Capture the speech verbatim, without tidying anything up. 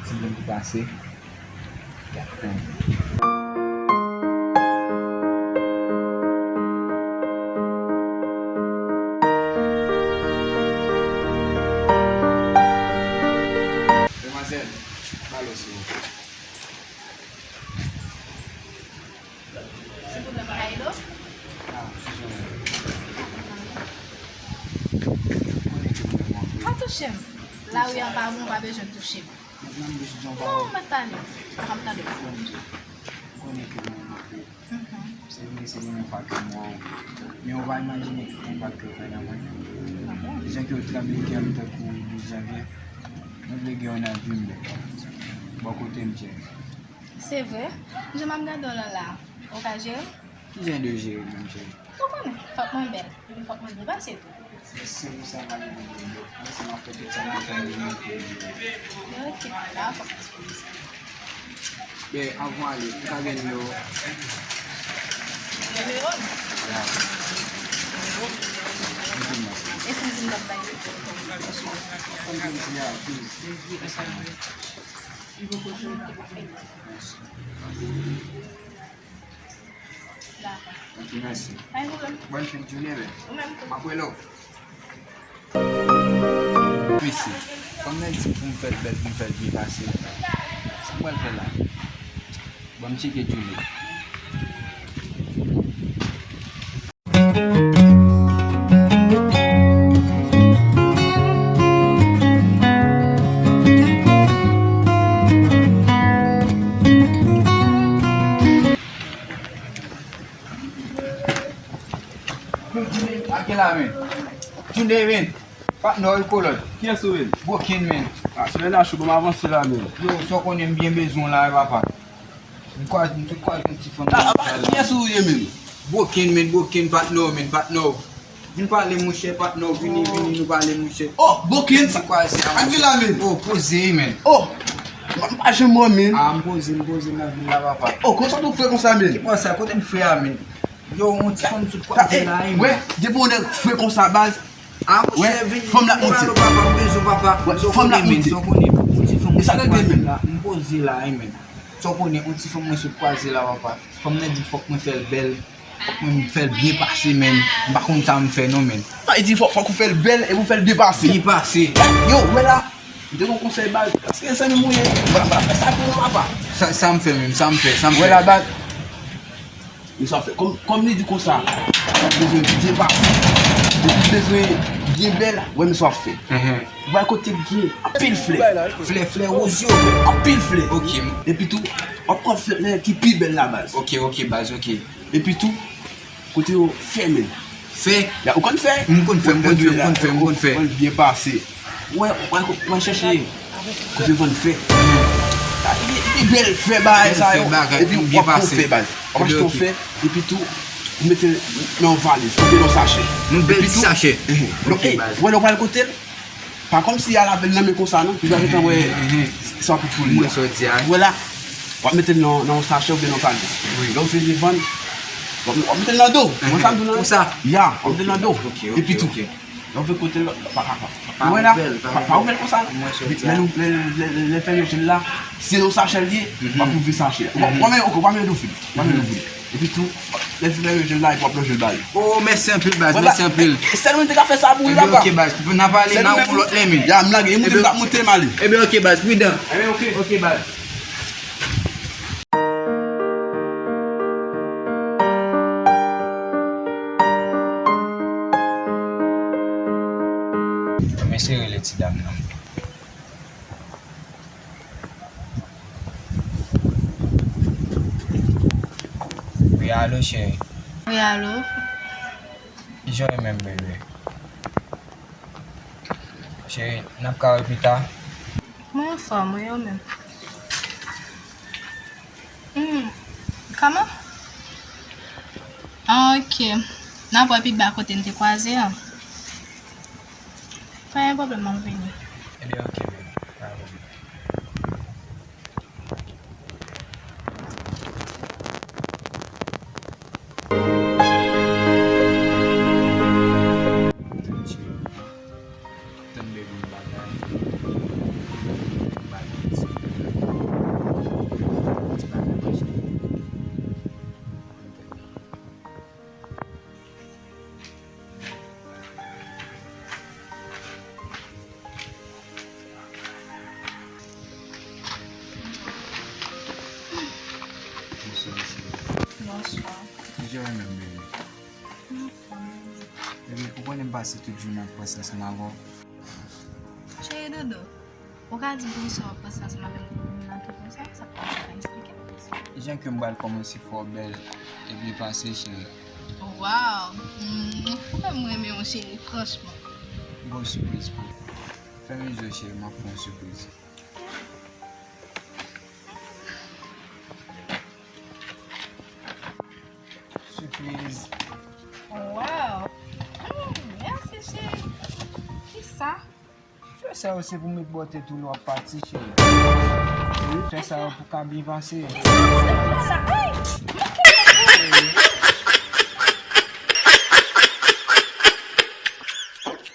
Ti byen ki pase. Demwazèl, balo, silvouplè. Silvouplè, pa ka ede w? Ah, kijan w ye? Pa touche m. Lari a pa bon, pa bezwen touche m. Mwen, m jis di yon pawòl. Non, mèt pale. Pa ka m tande w. Bon, m konnen ke mwen manke. Mhm. Se vre, se premye fwa ke m wè w. Men ou pa imajine ki enpak ke w fè nan mwen. Ah bon? Jan ke w tranble kè m tankou dis janvye. Mwen vle gen w nan vi m, bèk. Bò kote m, cheri. Se vre? Jan m ap gade w lan la, ou ka jere m? Ki jan de jere menm, cheri? Ou konnen, fòk mwen bèl, epi fòk mwen byen pase tou. Se pou sa m pa gen pwoblèm, bèk. Mwen se m ap fè tout sa m bezwen pou mwen. Ok, dakò. Ben, anvan ale, ou ka gen nimewo? Nimewo m? Ya. Ok, mèsi. E si m di m p ap bay li? Fè m plezi, ya, please. Ok, papa. Mèsi. Dakò. Ok, mèsi. Pa gen pwoblèm. Bòn fen jounen, bèk. Ou menm tou. M ap rele w. Mèsi. Fanm nan di pou m fè l bèl, pou m fè l byen pase. Sa m pral fè la? Ban m tcheke Julie. Ak la men. Tounen men. Patnè w kolòn. Kiyès ou menm? Bokin men. Ah, sou lè n a cho, ban m avanse la men. Yo, sa w konnen m byen bezwen w la wi papa. M kwaze, m sot kwaze yon ti fanm. Ah, ah, kiyès ou ye menm? Bokin men, bokin patnè w men, patnè w. Vin pale monchè, patnè w, vini, vini, nou pale monchè. Oh, bokin sa. Ak vin la men. Oh, poze men. Oh, m pa janm wè men. Ah, m poze, m poze nan vil la papa. Oh, konsa tou fre konsa men. Ki konsa, kote m fre a men? Yo, yon ti fanm sot kwaze la, wi. Depi w nèg fre konsa baz. Ah, monchè, vin, fanm la monte. Papa, m bezwen papa. Wi, fanm la monte. Sa w konnen, yon ti fanm. E sa k rive menm? M poze la, wi men. Sa w konnen, yon ti fanm mwen sot kwaze la papa. Fanm nan di fòk mwen fè l bèl. Fòk mwen fè l byen pase men. M pa konn sa m fè non men. Ah, li di fòk, fòk ou fè l bèl e pou fè l byen pase. Byen pase. Yo, wè la. M te gon konsèy baz. Paske zanmi m ou ye. Sa pou ou papa. Sa, sa m fè menm, sa m fè, sa m fè. Wè la baz. Men sa w ap fè. Kòm, kòm li di konsa, ou bezwen byen pase. Depi w bezwen byen bèl, wè men sa w ap fè. Ou bay kote gen anpil flè. Flè, flè woz yo. Anpil flè. Ok. Epi tou, w ap pran flè ki pi bèl la baz. Ok, ok, baz, ok. Epi tou, kote yo fè men. Fè? Ya, ou konn fè? M konn fè, m konn fè, m konn fè, m konn fè. Ou konn byen pase. Wè, wè, wè, chèche kote vann fè. Li, li bèl fè bagay sa yo. Epi w ap pran fè baz. W ap achte yon fè, epi tou, ou mete l nan yon valiz, oubyen nan yon sachè. Yon bèl ti sachè. Epi tou, wè lè w pral kote l, pa kòmsi al avè l nan men konsa non, li va gentan wè sa w ap pou li a. Wè la, w ap mete l nan, nan yon sachè oubyen nan yon valiz. Lè w fin vann, w ap, w ap mete l nan do. Ou konn sa m di w nan? Ya, w ap mete l nan do. Epi tou, lè w vin kote l, pa, pa, pa, pa ouvè l, pa ouvè l konsa. Lè nou, lè, lè, lè, lè fè rejèl la, se yon sachè l ye, w ap ouvri sachè a. Ou pa, ou pa mete, ok, ou pa mete do fil. Ou pa mete do fil. Epi tou, lè l fin fè rejèl la, epi w ap lonje l ba li. Oh, mèsi anpil, baz, mèsi anpil. Sèlman te ka fè sa pou li, papa. Ok, baz, n ap ale nan yon lòt lè men. Ya, m lage, e moute, m ap moute, m ale. Ebyen, ok, baz, pridan. Ebyen, ok. Ok, baz. Mwen se rele ti dam nan. Wi, alo, cheri. Wi, alo. Kijan w ye menm, bebe? Cheri, n ap ka wè pita? Mwen anfòm, wi, ou menm? Hmm, kòman? Ah, ok. N ap wè pi ba kote n te kwaze an. Pa gen pwoblèm, m ap vini. Ebyen, ok, baby. Pa gen pwoblèm. Tann baby m bagay. Bagay ti frè. Konnen m pase tout jounen ap panse ansanm avè w. Cheri doudou, ou ka di m poukisa w ap panse ansanm avè m nan tou konsa, sa pa ka eksplike m. Jan ke m pral kòmanse fè w bèl e byen pase, cheri. Waw, mm, ou fè m renmen w, cheri, franchman. Bon sipriz pou ou. Fèmen zye w, cheri, m ap fè yon sipriz. Sipriz. Waw! Mm, mèsi, cheri. Kisa? Fè sa yo se pou met bò tèt ou lè w ap pati, cheri. Fè sa yo pou ka byen pase. Kisa w ap fè la? Ay! Manke mwen!